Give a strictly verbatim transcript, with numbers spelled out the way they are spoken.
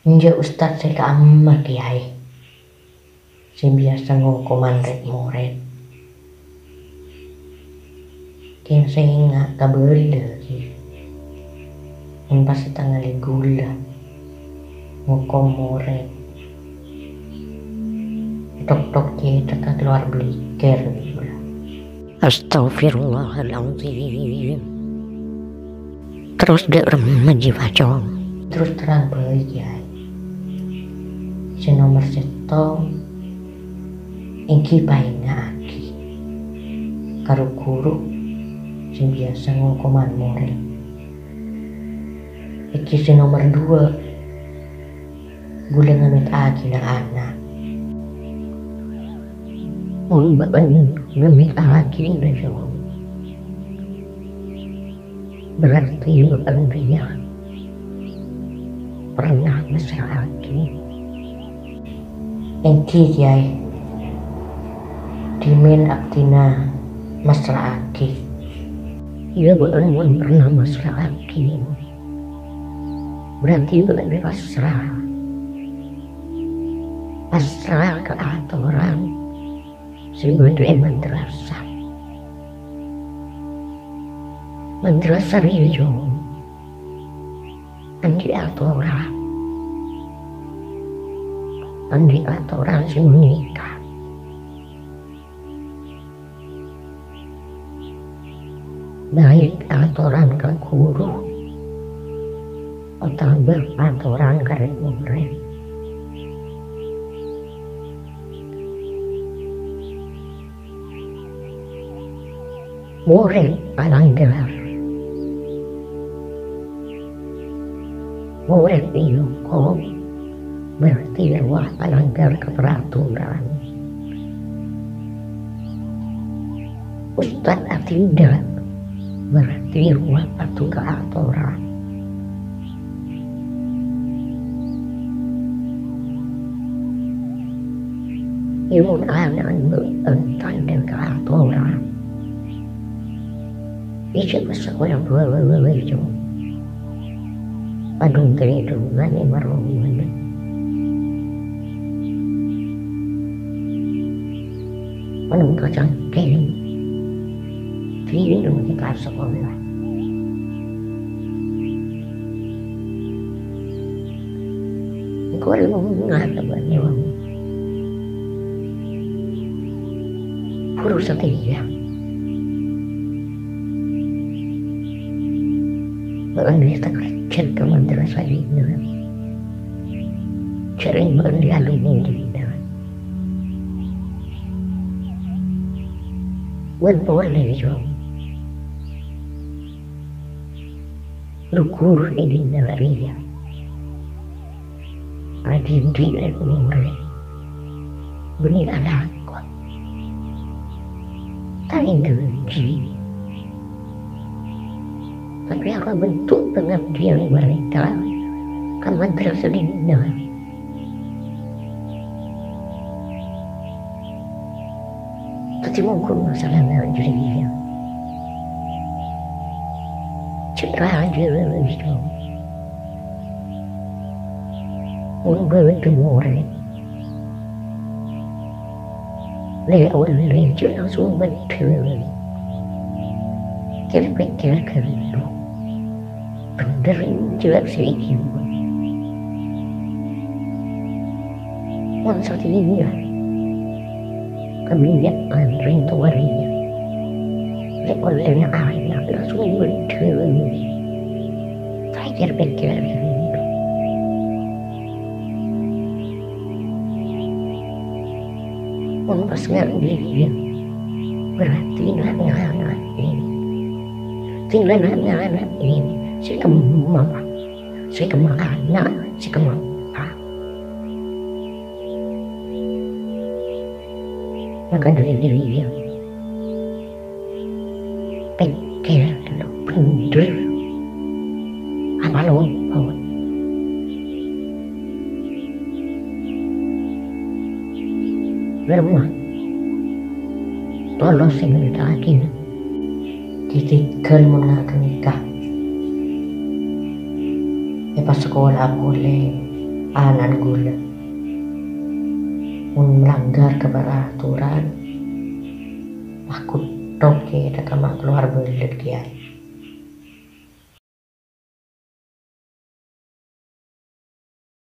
Enjâ' ustad sè kaemma, Kèyaè, sè biyasa ngokoman rèd-morèd. Kèng sènga' kabâlâ, Kè. Mon pas ètangalè ghulâ ngokom morèd, ètok-tok cèthagghâ kalowar blikèr ghulâ. Astaghfirullahaladzim. Terros dâ' remma jiyâ, Cong? Terros terrang bhâi, Kèyaè. Sè nomer sèttong, èngghi paènga'aghi ka ru-ghuru sè biyasa ngokoman morèd. Èngghi sè nomer duwâ', ghulâ ngamèta'aghi na'-ana'. Mon bâ'na ngamèta'aghi, Cong, berarti bâ'na rèya pernah massra'aghi. Èngghi, Kèyaè. Dhimèn abdhina massra'aghi. Iyâ, bâ'na mon pernah massra'aghi, berarti bâ'na pasra. Pasra ka atoran sè bâdâ è madrasah. Madrasah rèya, Cong, andi' atoran. Andi' atoran sè nèka. Baik atoran ka ghuru otabâ atoran ka rèd-morèd. Morèd palangghâr. Morèd èokom, berarti rowa palangghâr ka peraturan. Ustad atindâk, berarti rowa patuh ka atoran. Èmon ana' bâ'na tandhâ ka atoran. Ijâ masa koyang dua-dua itu. Padung kene dungane marungane. Padung kacang kene. Kiri dong kita sekolah. Engko' rèng ngata bâ'na wong. Buru satèya. Bâ'na wis takerjhât ka madrasah dinna. Jhâ' rèng bâ'na lalu neng dinna. Wen pole, Jong. Lu-ghuru è dinna' rèya. Adhidhi' rèng-orèng bânnè alako. Ta' èngghâji. Tapè arapa bentuk pangabdiyân mareka ka madrasah dinna'? Dhâddhi, mongghu masalana jârèya. Cè' rajâ, mon bâdâ morèd lè-, lè-, jâ' langsung bâdâ. Kèr-pèkkèr ghâllu. Bhendher jâ' sè èghibâ. Mon satèya, kabânnya'an rèng towa rèya lè-, ollèna ana' langsung bhendher. Ta' kèr-pèkkèr ghâllu. Mon pas nga' dhiyâ, berarti na'-, na'-, na' ini. Tinggal na'-, na'-, na' ini sè kemma, sè kemma ana', sè kemma bapa'. Maka dhâri dhiyâ, pèkkèr bhendher. Apa lopot? Bârâmma tolos sè nyarèta'aghina? Tèngghâl mon nga' ghânèka. Èpasakola polè Anan ghulâ, mon malanggar ka paraturan, pas ghutto' kèya ta' kemma kalowar bâlât kèya.